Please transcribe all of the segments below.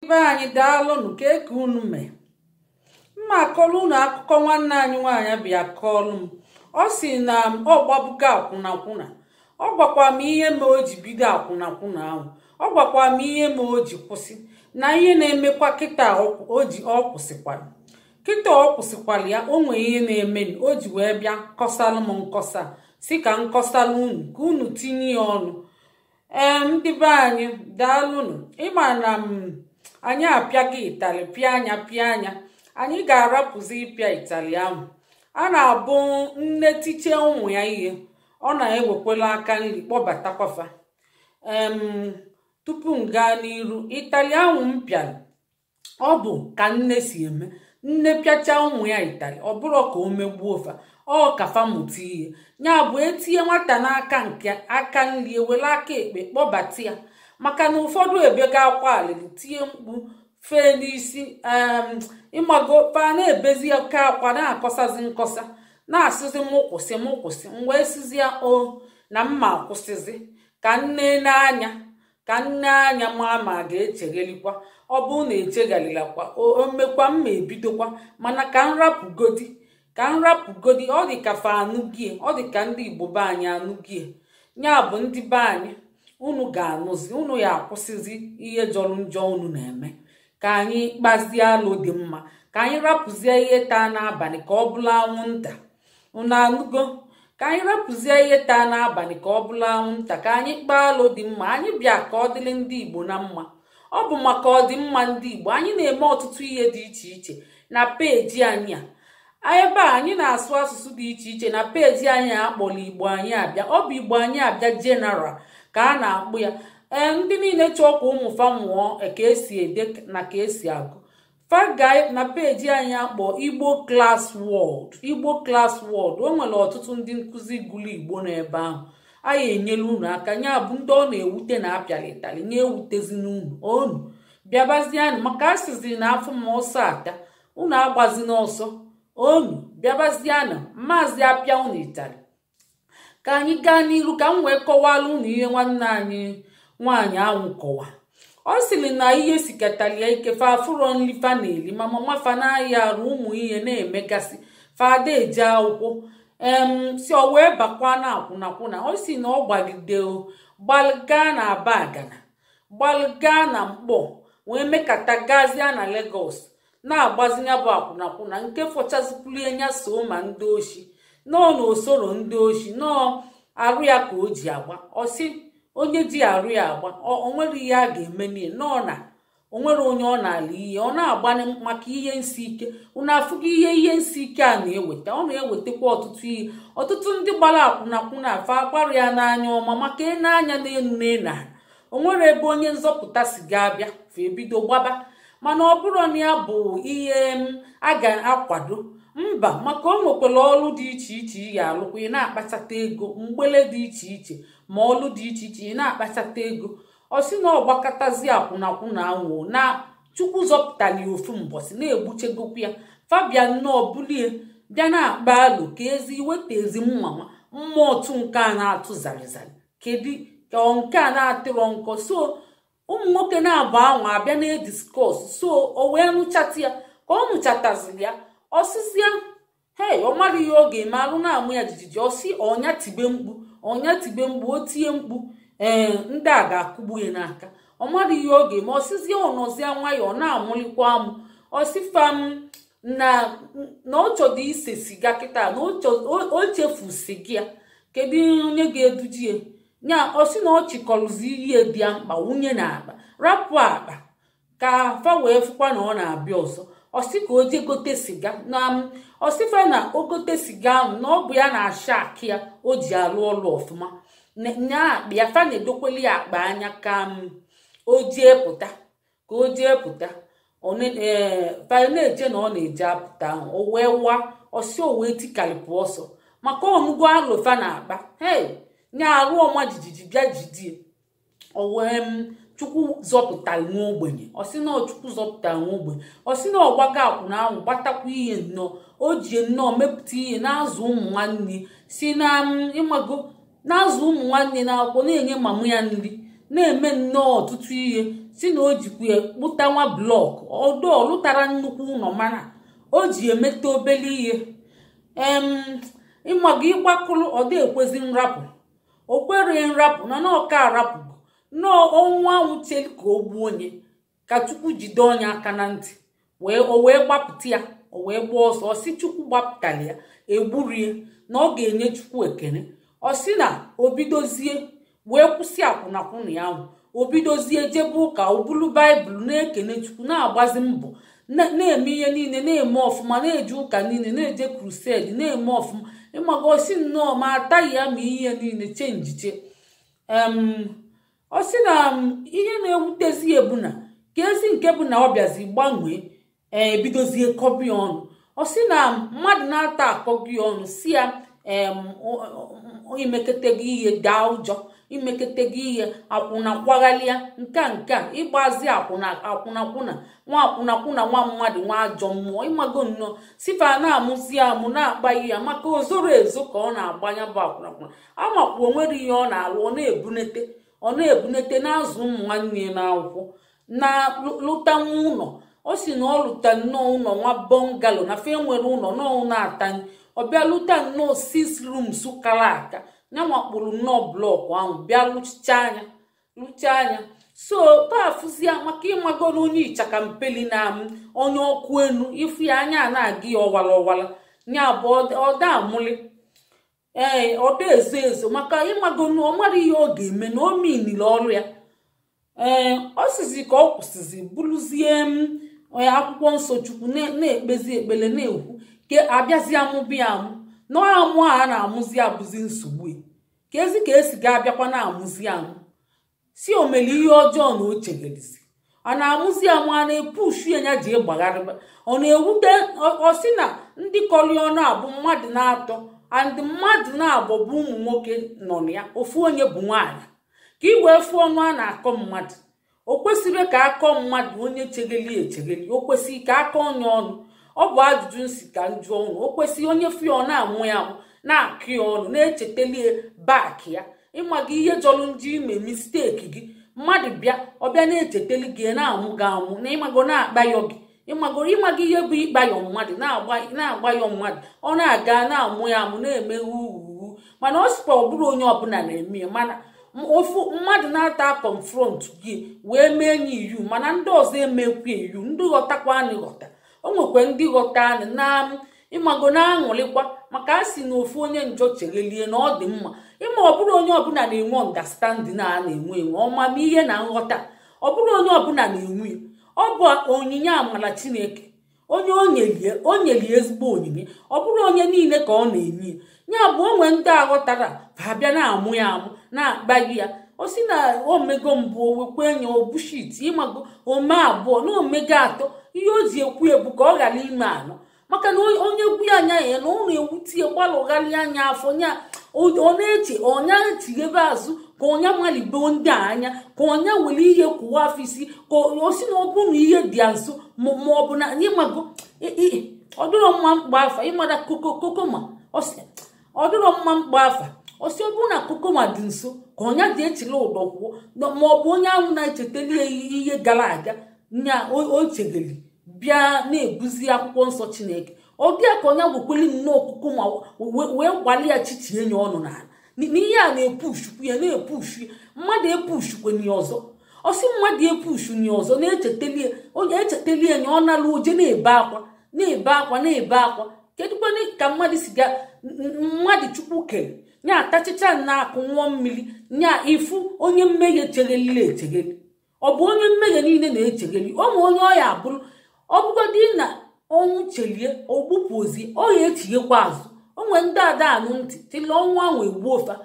Be anyị, daalụnụ. Ka eke unu mee mma akọrọ unu akụkọ. Nwanne anyị nwaanyị bịa kọọlụ m. Ọ sị na ọ gbabugo akwụnakwụna. Ọ gwakwa m ihe ma o ji bido akwụnakwụna ahụ. Ọ gwakwa m ihe ma o ji kwụsị na ihe na-emekwa kịta. O ji ọ kwụsịkwara kịta, ọ kwụsịkwara ya. O nwee ihe na-eme o ji wee bịa kọsalụ m nkọsa, si ka nkọsalụ unu ka unu tinye ya ọnụ. Ee, ndị be anyị, daalụnụ. Ịma na m anyị apịaghị ịtalị, pịa anya, pịa anya. Anyị ga-arapụzi ịpịa ịtalị ahụ. A na-abụ nne tiche ụmụ ya ihe, ọ na-ewekwela aka nri kpọbatakwafa. Em tupu m gaa n'iru, ịtalị ahụ m pịara, ọ bụ ka nne si eme. Nne pịacha ụmụ ya ịtalị, ọ bụrụ ka o megbuo fa, ọ ka fa mụta ihe. Ya bụ, etinye nwata n'aka nke aka nri, ewere aka ekpe kpọbata ya, maka na ụfọdụ ebega akwa alịlị, tie mkpu, fee n'isi. Ịmago, fa na-ebezi oke akwa, na-akọsazi nkọsa, na-asịzi mụ kwụsị, mụ kwụsị. M wee sizi ya o na mma akwụsịzi, ka nne n'anya, ka nne anya maa ma ga-echeghelikwa. Ọ bụrụ na echeghalilakwa, o mekwa mma ebidokwa. Mana ka m rapụgodi, ka m rapụgodi. Ọ dị ka fa anụgie, ọ dị ka ndị Igbo be anyị anụgie. Ya bụ, ndị be anyị, unu ga-anụzi, unu ya akwụsịzi ihe jọrọ njọ unu na-eme. Ka anyị kpazie alụ dị mma, ka anyị rapụzie ihe taa n'abalị ka ọ bụla anwụnta. Unu anụgo? Ka anyị rapụzie ihe taa n'abalị ka ọ bụla anwụnta, ka anyị kpaa alụ dị mma. Anyị bịa ka ọ dịrị ndị Igbo na mma. Ọ bụ maka ọdịmma ndị Igbo anyị na-eme ọtụtụ ihe dị iche iche na peji anyị a. Ebe a anyị na-asụ asụsụ dị iche iche na peji anyị a akpọrọ Igbo Anyị Abịa. Ọ bụ Igbo Anyị Abịa General ka a na-akpụ ya. Ee, ndị niile chọọ ka ụmụ fa mụọ ka esi ede na ka esi agụ, fa gaa na peji anyị akpọ Igbo Class World. Igbo Class World, o nwere ọtụtụ ndị nkụzi gụrụ Igbo n'ebe ahụ. Anyị enyela unu aka. Ya bụ, ndị ọ na-ewute na apịara ịtalị na-ewutezi n'unu onu, bịabazianụ, maka asịzi na afọ ma ọsọ ata unu agbazi n'ọsọ onu. Bịabazianụ, maazị apịa unu ịtalị. Ka anyị gaa n'iru, ka m wee kọwara unu ihe nwanne anyị nwaanyị ahụ kọwa. Ọ sịrị na ihe sikatara ya ike, fa afụrọ nri fa na-eli, ma mama fa na-aya arụ, ụmụ ihe na-emegasị, fada eje akwụkwọ. Em si ọ wee bakwa na akwụnakwụna. Ọ si na ọ gbagide, o gbalga na Abagana, gbalga na Mkpọ, wee mekata gazie na Lagos, na-agbazi ya bụ akwụnakwụna nke fọchazikwuru ya. So ma ndị oshi nọọ na osoro ndị oshi nọọ arụ ya ka o ji agba. Ọsị onye ji arụ ya agba, o nwere ihe a ga-eme n'ihe nọọ na o nwere onye ọ na-ala ihe ọ na-agba maka ihe nsi ike. Unu afụgo ihe nsi ike a na-eweta? Ọ na-ewetakwa ọtụtụ ihe. Ọtụtụ ndị gbara akwụnakwụna afa agbara ya n'anya ọma, maka ene-anya n'elu n'elu ala, o nwere ebe onye nzọpụta si ga-abịa fa ebido gbaba. Mana ọ bụrụ na ya bụ ihe a ga-akwado, mba, maka o nwekwara ọrụ dị iche iche ị ga-alụkwa, ị na-akpachata ego, mgbele dị iche iche, ma ọlụ dị iche iche ị na-akpachata ego. Ọ sị na ọgbakọtazi akwụnakwụna ahụ na Chukwu zọpụtara ya ofu mbọsị na-egbuchegokwu ya. Fabia nnọọ bulie bịa na-akpa alụ ka ezi weta ezi mma mma otu nke a na-atụ zarịzarị, kedu ka ọ nke a na-atịrọ nkọ. So ụmụ nwoke na-abụ ahụ abịa na-ediscuss. So o wee nụchata ya. Ka ọ nụchataziri ya, ọsịsịa hei, ọ mara ihe ọ ga-eme, arụ na-amụ ya jijiji. Ọsị ọnya tibe mkpu, ọnya tibe mkpu, o tie mkpu, ee, ndị a ga-akụgbu ya n'aka. Ọ mara ihe ọ ga-eme. Ọsịzie ọnọzie nwayọọ na-amụlikwa amụ. Ọsịfam na na ọ chọdọ ise siga kịta, na o chefu siga ya. Kedu onye ga-eduji ya? Nya ọsị na ọ chịkọrọzi ihe dị ya mkpa, wunye na akpa, rapụ akpa ka fa wee fụkwa na ọ na-abịa ọzọ. Ọsị ka o jee gote siga na ọsịfa na o gote siga ahụ, na ọ bụ ya na-asha akị ya o ji alụ ọlụ ọfụma. Nya akpa ya, fa na-edokweli ya akpa anya ka m o jee pụta, ka o jee pụta. Fa na-eche na ọ na-eje apụta ahụ, o wee wa ọsị, o wee tikalịpụ ọsọ, maka ọnụgo alụfa na akpa. Hei, nya arụ ọma jijiji bịa jidie o wee m. Chukwu zọpụtara nwa ogbenye. Ọsị na Chukwu zọpụtara nwa ogbenye. Ọsị na ọgbago akwụna ahụ gbatakwa ihe nnọọ, o ji nnọọ mepụta ihe, na-azụ ụmụ nwanne, si na ịmago, na-azụ ụmụ nwanne n'akwụkwọ, na-enye mama ya nri, na-eme nnọọ ọtụtụ ihe. Si na o jikwa ya kpụta nwa block ọdọ lụtara nnukwu ụlọ, mana o ji emeta obele ihe. Ịmaga ịgbakụlụ ọdọ ekwezi nrapụ, o kwere nrapụ na na ọka arapụgo nnọọ. Ọnwụ ahụ cheli ka o gbuo onye, ka Chukwu jide onye aka na ntị, wee o wee gbapụta ya, o wee gbaa ọsọ. Ọsị Chukwu gbapụtara ya, egburie na ọ ga-enye Chukwu ekele. Ọ sị na o bidozie wee kwụsị akwụnakwụna ya ahụ, o bidozie jebe ụka, o bulu Baịbụl na-ekene Chukwu, na-agbazi mbọ, na-eme ihe niile, na-eme ọfụma, na-eje ụka niile, na-eje crusade, na-eme ọfụma. Ịmaga osi nnọọ ma ataghị ya ma ihe niile chenjiche. Ọ sị na ihe na-ewutezi ya bụ na ka ezi nke bụ na ọ bịazi gbanwee, ee, ebidozie kọbi ọnụ. Ọ sị na mmadụ na-ata akọ gị ọnụ, si ya imekete gị ihe daa ụjọ, imekete gị ihe akwụna kwaghalịa nke a nke a, ịgbazi akwụna akwụnakwụna, nwa akwụnakwụna, nwa mmadụ, nwa ajọ mmụọ. Ịmago nnọọ sifa na-amụzi amụ na-akpa ya, maka o zoro ezo ka ọ na-agbanya bụ akwụnakwụna. Amakwa o nwere ihe ọ na-alụ, ọ na-ebunete, ọ na-ebunete na-azụ ụmụ nwanne ya n'akwụkwọ, na lụta nwa ụlọ. Ọ si na ọ lụta nnọọ ụlọ nwa bungalow na fe nwere ụlọ nọọ na-atanye. Ọ bịa lụta nnọọ six rooms kara aka, nyanwa kpụrụ nnọọ block ahụ, bịa lụchicha anya, lụcha anya. So pafụzia maka ịmagoro onye ịchaka mpeli na onye ọkụ enu ifu ya anya na-aga ya ọwala ọwala, nya bụ ọda amụli, ee, ọda ezo ezo, maka ịmagonu ọ mara ihe ọ ga-eme na o minili ọrụ ya. Ee, ọ sizi ka ọ kwụsịzi, bụrụzie m akwụkwọ nsọ Chukwu, na-ekpezi ekpele, na-ekwu ka abịazi amụbi amụ na amụ a na-amụzi abụzi nsogbu ya. Ka ezi ka esi ga-abịakwa na-amụzi amụ, si o mere ihe ọjọọ na o chegharịzi, a na-amụzi amụ, a na-epushu ya, ya ji gbagharịba. Ọ na-ewute. Ọ sị na ndị kọrị ọnụ abụ mmadụ na-atọ, and mmadụ na-abụ bụ ụmụ nwoke nọ na ya, ofu onye bụ nwaanyị. Ka ị wee fụọ ọnụ a na-akọ mmadụ, o kwesịrị ka akọ mmadụ onye chegheli echegheli, o kwesịrị ka akọ onye ọnụ? Ọ bụ ajụjụ nsi ka njụ ọnụ. O kwesịrị onye fụ ya ọ na-amụ ya amụ, na-akụ ya ọnụ, na-echetali back ya? Ịmaga ihe jọrọ njọ, ime mistake gị, mmadụ bịa, ọbịa na-echetali gị, na-amụ gị amụ, na ịmago na-akpayọ gị. Ịmago ịmaga ihe bụ ịkpayọ mmadụ, na-agbayọ mmadụ, ọ na-aga na-amụ ya amụ, na-emeghe uwu. Mana ọ sịkwa ọ bụrụ onye ọbụla na-eme ya, mana ofu mmadụ na-ata confront gị wee mee nye iyu, mana ndị ọzọ emekwa iyu. Ndị ghọtakwa anyị ghọta, o nwekwa ndị ghọta anyị na ịmago na-aṅụrịkwa, maka a sị na ofu onye njọ cherelie na ọ dị mma. Ịma ọ bụrụ onye ọbụla na-enwe understanding a na-enwe enwe ọmamihe na nghọta, ọ bụrụ onye ọbụla na-enwe. Ọ bụ onyinye amara Chineke, onye o nyelie, o nyelie ezigbo onyinye. Ọ bụrụ onye niile ka ọ na-enye ya bụ onwe ndị aghọtara ha bịa na-amụ ya amụ, na-akpaghị ya. O si na omego mbụ, o wekwa enye obushit. Ịmago ome abụọ na omego atọ, ihe o ji ekwu ebu ka ọ ghara ime anọ, maka na onye gwu ya anya ya na ọ na-ewute ya, gbalụgharị anya afọ nya, ọ na-eche ọnya chighebe azụ, ka ọnya malibe ndị a anya, ka ọnya were ihe kwụwa afọ isi, ka o si na ọ bụrụ na ihe dị ya nso, ma ọ bụ na ịmago ọ dịrọ mma mkpa afa. Ịmara koko kokoma, ọ dịrọ mma mkpa afa. Ọsị ọ bụrụ na kokoma dị nso, ka ọnya dị echila ụdọ kwuo, ma ọ bụ onye ahụ na-echetali ya ihe gara aga nya o chegeli, bịa na-ebuzi akwụkwọ nsọ Chineke, ọ dị ya ka ọnya wekweli nnọọ kokoma wee gwali ya chichie ya ọnụ n'ala. N'ihe a na-epushukwu ya, na-epushu mmadụ, epushukweni ya ọzọ. Ọsị mmadụ epushu ya ọzọ, na-echetali onye echetali ya, ọ nala oje na-ebe akwa, na-ebe akwa, na-ebe akwa. Kedụkwanụ ka mmadụ si ga mmadụ Chukwu kere nya atachicha na akụ nwụọ mmiri nya ifu onye mmehie cheghelile echegheli? Ọ bụ onye mmehie niile na-echegheli? Ọ ma onye ọya abụrụ, ọ bụgodị na ọnwụ chelie ogbupụ ozi, ọ ya echighekwa azụ. O nwee ndị ada anụ ntị tili ọnwụ ahụ egbuo ofa,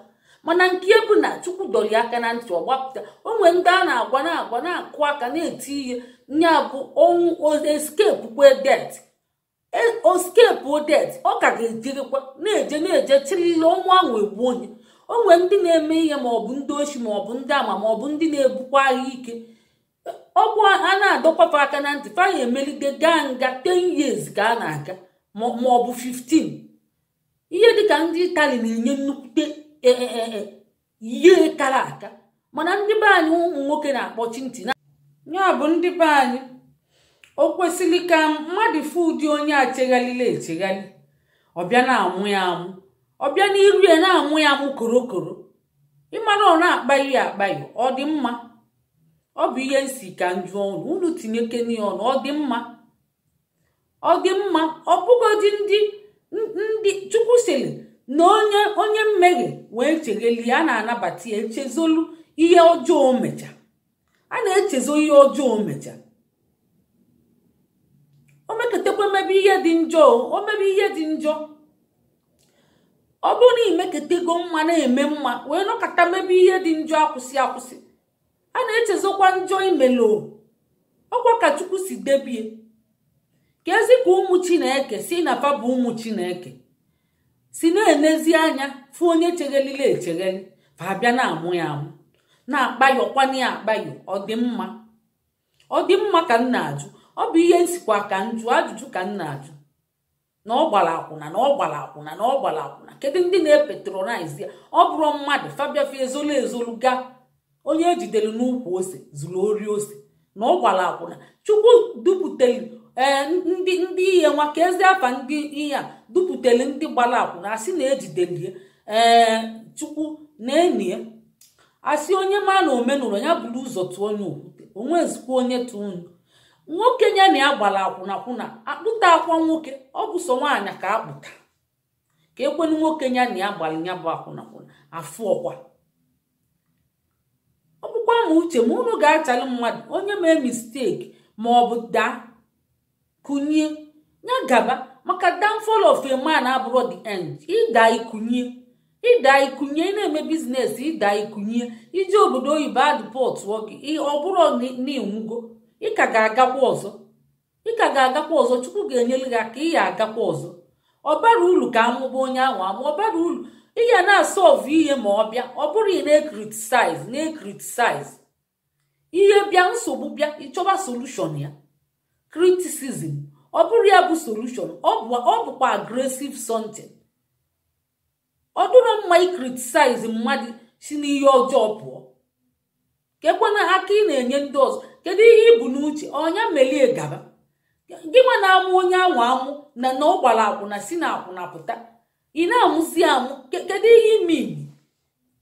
mana nke bụ na Chukwu dọrọ ya aka na ntị, ọ gbapụta. O nwee ndị a na-agwa, na-agwa, na-akụ aka, na-eti ihe nya bụ ọnwụ, escape kwe death, escape death, ọ ka ga-ejerekwa na-eje, na-eje chirila ọnwụ ahụ egbu onye. O nwee ndị na-eme ihe, maọbụ ndị ochi, maọbụ ndị ama, maọbụ ndị na-ebukwa agha ike ọgwụ, a na-adọkwafe aka na ntị, fa ya emelite gaa nga 10 years ka a na-aga, maọbụ 15. Ihe dịka ndị Itali na-enye nnukwute ihe kara aka, mana ndị be anyị ụmụ nwoke na-akpọchi ntị. Ya bụ, ndị be anyị, o kwesịrị ka mmadụ fụ ụdị onye a cheghalila echeghali, ọbịa na-amụ ya amụ, ọbịa n'iru ya na-amụ ya amụ korokoro, ịmara ọ na-akpaghị ya akpaghị? Ọ dị mma? Ọ bụ ihe nsi ka njụ ọnụ unu tinyekene ya ọnụ. Ọ dị mma? Ọ dị mma? Ọ bụgodị ndị Chukwu sịrị na onye mmehie wee chegheli, a na-anabata ya, echezolu ihe ọjọọ o mecha, a na-echezo ihe ọjọọ o mecha. O mekọtakwa mebe ihe dị njọ, o mebe ihe dị njọ. Ọ bụrụ na imeketego mma, na-eme mma, wee nọkọta mebe ihe dị njọ, akwụsị akwụsị, a na-echezokwa njọ imelo. Ọkwa ka Chukwu si debie ka ezi ka ụmụ Chineke si na fa bụ ụmụ Chineke si na-enezi anya fụ onye cheghelile echegheli, fa bịa na-amụ ya amụ, na-akpayọkwana ya akpayọ. Ọ dị mma? Ọ dị mma ka m na-ajụ. Ọ bụ ihe nsikwa ka njụ, ajụjụ ka m na-ajụ. Na ọ gbara akwụna, na ọ gbara akwụna, na ọ gbara akwụna, kedu ndị na-epatronize ya? Ọ bụrụ mmadụ fabiafa ezolu ezolu ga onye ejidere n'ukwu ose zuru ori ose na ọ gbara akwụna. Chukwu duputere ee ndị ihe nwa ka ezi afa ndị ihe a duputere ndị gbara akwụna, asị na ejidelie ee Chukwu na-enie, asị onye ma na omenụlọ ya buru ụzọ tụọ onye okwute. Onwezikwa onye tụ unu nwoke ya na ya gbara akwụna kwụna akpụta akwa nwoke. Ọ bụ sọ nwaanyị ka akpụta ka ekwenu nwoke ya na ya gbara ya bụ akwụna kwụna afụ ọkwa. Ọ bụkwa ma uche ma unu ga-achalụ mmadụ onye mee mistake ma ọ bụ daa kụnye ya gaba, maka downfall of a man abụrụ the end. Ịda ikunye, ịda ikunye, ị na-eme business, ịda ikunye, ije obodo oyibo adịpọtụọ gị, ọ bụrụ na ịnwugo, ị ka ga-agakwa ọzọ, ị ka ga-agakwa ọzọ. Chukwu ga-enyere gị aka, ị ya agakwa ọzọ. Ọ bara uru ka amụba onye ahụ amụ? Ọ bara uru ị ya na-asolve ihe ma ọ bịa? Ọ bụrụ ị na-ecriticize, na-ecriticize ihe bịa, nsogbu bịa, ịchọba solution ya. Criticism, ọ bụrụ ya bụ solution, ọ bụkwa aggressive something. Ọ dụrọ mma icriticize mmadụ si n'ihe ọjọọ pụọ. Kekwana aka ị na-enye ndị ọzọ? Kedu ihe ibu n'uche? Ọnya melie gaba. Gị nwa na-amụ onye ahụ amụ na ọ gbara akwụna, si na akwụna pụta, ị na-amụzi amụ. Kedu ihe imini?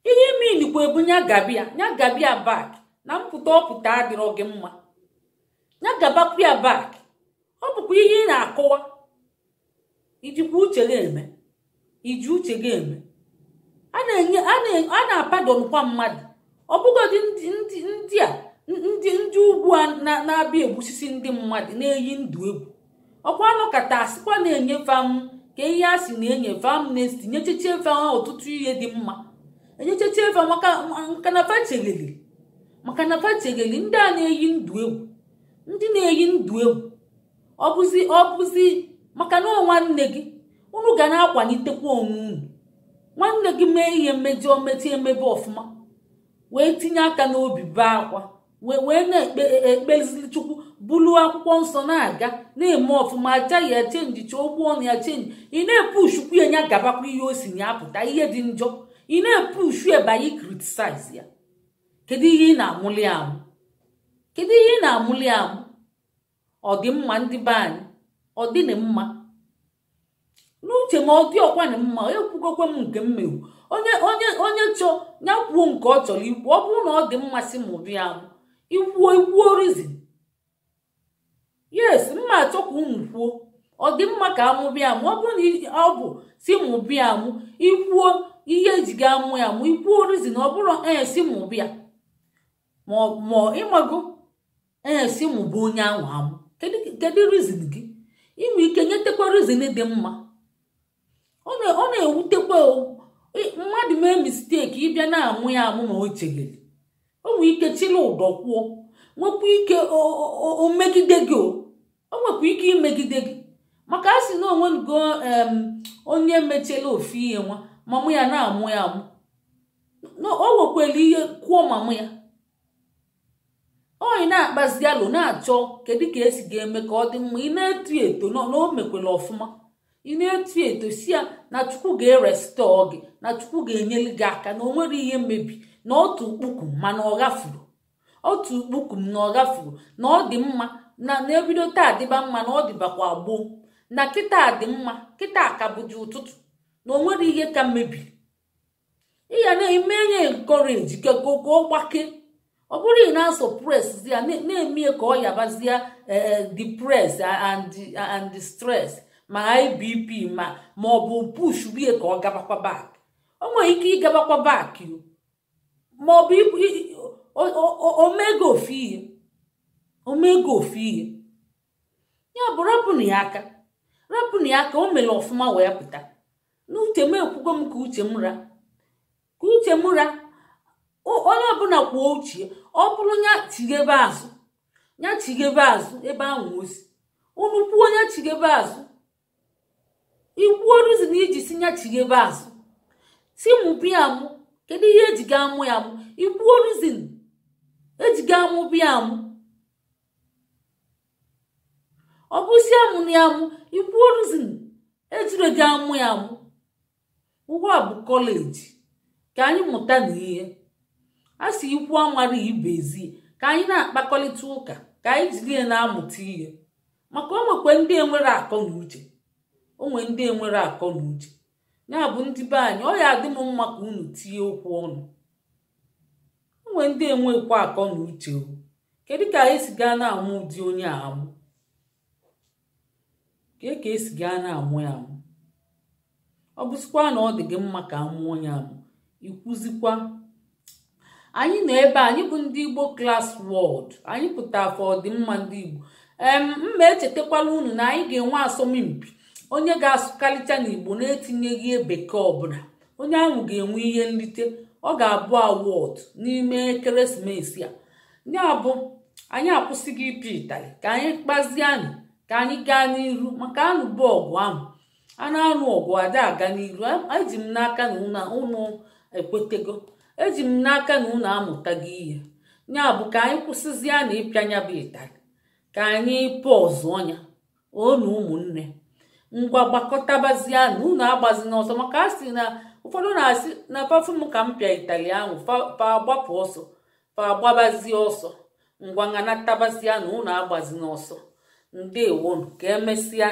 Ihe imini kwa ebu nya gabia, nya gabia back na mpụta ọpụta adịrọ gị mma, nya gabakwa ya back. Ọ bụkwa ihe ị na-akọwa. Ijikwa uche gị eme? Iji uche gị eme? A na-enye, a na-apardonụkwa mmadụ. Ọ bụgodị ndị a ndị ugwu a na-abịa egbusisi ndị mmadụ, na-eyi ndụ egwu, ọkwa anọkata asịkwa na-enyefe m ka ihe a sị na-enyefe amnesty, nyecheche fa ọtụtụ ihe dị mma, enyecheche fa maka na fa chegheli, maka na fa chegheli. Ndị a na-eyi ndụ egwu, ndị na-eyi ndụ egwu, ọ bụzi maka na ọ nwanne gị, unu ga na-akwalitekwa onwe unu. Nwanne gị mee ihe mmejọ, mechie emebe ọfụma, wee tinye aka n'obi, bee akwa, wee na-ekpe ekpezili Chukwu, bulu akwụkwọ nsọ na-aga, na-eme ọfụma, aja ya chenjicha okwu ọnụ ya chenji. Ị na-epushukwu ya, nya gabakwa ihe o si ya apụta ihe dị njọ, ị na-epushu ebanye criticize ya. Kedu ihe ị na-amụli amụ? Kedu ihe ị na-amụli amụ? Ọ dị mma, ndị be anyị? Ọ dị na mma n'uche ma ọ dị ọkwa na mma? Ekwugokwe m nke m mewu. Onye chọọ ya kwuo nke ọ chọrọ ikwu. Ọ bụrụ na ọ dị mma, sị mụ bịa amụ, ikwuo, ikwuo reason. Yes, mma achọ ka unu kwuo. Ọ dị mma ka amụ bịa amụ? Ọ bụrụ na ọ bụ si mụ bịa amụ, ikwuo ihe ejiga amụ ya amụ, ikwuo reason. Ọ bụrụ ee, si mụ bịa, ma ịmago ee, si mụ bụ onye ahụ amụ, kedu reason gị? Inwe ike nyetekwa reason dị mma. Ọ na-ewutekwa mmadụ mee mistake, ịbịa na-amụ ya amụ ma o chegheri. O nwee ike chịrị ụdọ kwụọ, nwekwa ike o megide gị, o nwekwa ike imegide gị, maka a sị na onwenugo onye mechiela ofu ihe nwa mamụ ya na-amụ ya amụ, o nwekwara ihe kwuo mamụ ya. Onye na-akpazi alụ na-achọ kedu ka esi ga-eme ka ọ dị mma. Ị na-eto eto na o mekwere ọfụma, ị na-eto eto si ya na Chukwu ga-erestore gị, na Chukwu ga-enyere gị aka, na o nwere ihe mmebi na otu kpuku, mana ọ ghafuru. Otu kpukum na ọ gafuru, na ọ dị mma, na na-ebido taa dịba mma, na ọ dịbakwa gboo, na kịta dị mma, kịta ka bụji ụtụtụ, na o nwere ihe ka mebiri. Ị ya na-eme nye encourage ka ọ gbake. Ọ bụrụ ị na-asuppress ya, na-eme ka ọ yabazie depress and stress, ma IBP, ma ọ bụ push rie ka ọ gabakwa back. O nwere ike ịgabakwa back, ma ọ bụ omego ofu ihe, omego ofu ihe. Ya bụ, rapụnụ ya aka, rapụnụ ya aka. O mere ọfụma wee pụta. N'uche m, ekwugo m ka uche m ra, ka uche m ra. Onye ọbụla kwuo uche. Ọ bụrụ ya chighebe azụ, ya chighebe azụ ebe ahụ osi. Unu kwuo ya chighebe azụ, ikwuo reason iji si ya chighebe azụ, si mụ bịa amụ. Kedu ihe eji ga amụ ya amụ? Ikwuo reason eji ga amụ bịa amụ. Ọ bụsi amụ na ya amụ, ikwuo reason ejire gị amụ ya amụ. Ụwa bụ college, ka anyị mụta na ihe a sị ikwu amara ibe ezi, ka anyị na-akpakọrịta ụka, ka anyị jiri ya na-amụta ihe. Maka o nwekwe ndị enwere akọ na uche, onwe ndị enwere akọ na uche. Ya bụ, ndị be anyị, ọ ya adị m mma ka unu tinye okwu ọnụ. Onwe ndị enwekwa akọ na uche o. Kedu ka anyị si gaa na-amụ ụdị onye a amụ? Kee ka esi gaa na-amụ ya amụ? Ọ bụzikwa na ọ dị gị mma ka amụọ onye amụ, ikwuzikwa. Anyị nọ ebe anyị bụ ndị Igbo Class World. Anyị pụtara afọ ọdịmma ndị Igbo. Mma echetakwala unu na anyị ga-enwe asọmpi onye ga-asụkarịcha n'Igbo na-etinyeghị bekee ọbụla. Onye ahụ ga-enwe ihe nrite, ọ ga-abụ award n'ime ekeresimesi a. Ya bụ, anyị akwụsịghị ịpịa ịtalị, ka anyị kpazianụ, ka anyị gaa n'iru, maka anụ bụ ọgụ ahụ a na-anụ ọgụ ada aga n'iru. Eji m n'aka na unu ekwetego, eji m n'aka na unu amụtago ihe. Ya bụ, ka anyị kwụsịzie na ịpịa nya bụ ịtalị, ka anyị pọzụ ọnya onu. Ụmụnne, ngwa, gbakọtabazie na unu agbazi n'ọsọ, maka a sị na ụfọdụ na-asị na pafum ka m pịa ịtalị ahụ, fa agbapụ ọsọ, fa agbabazie ọsọ. Ngwa, ṅanatabazie na unu agbazi n'ọsọ. Ndewonu, ka emesịa.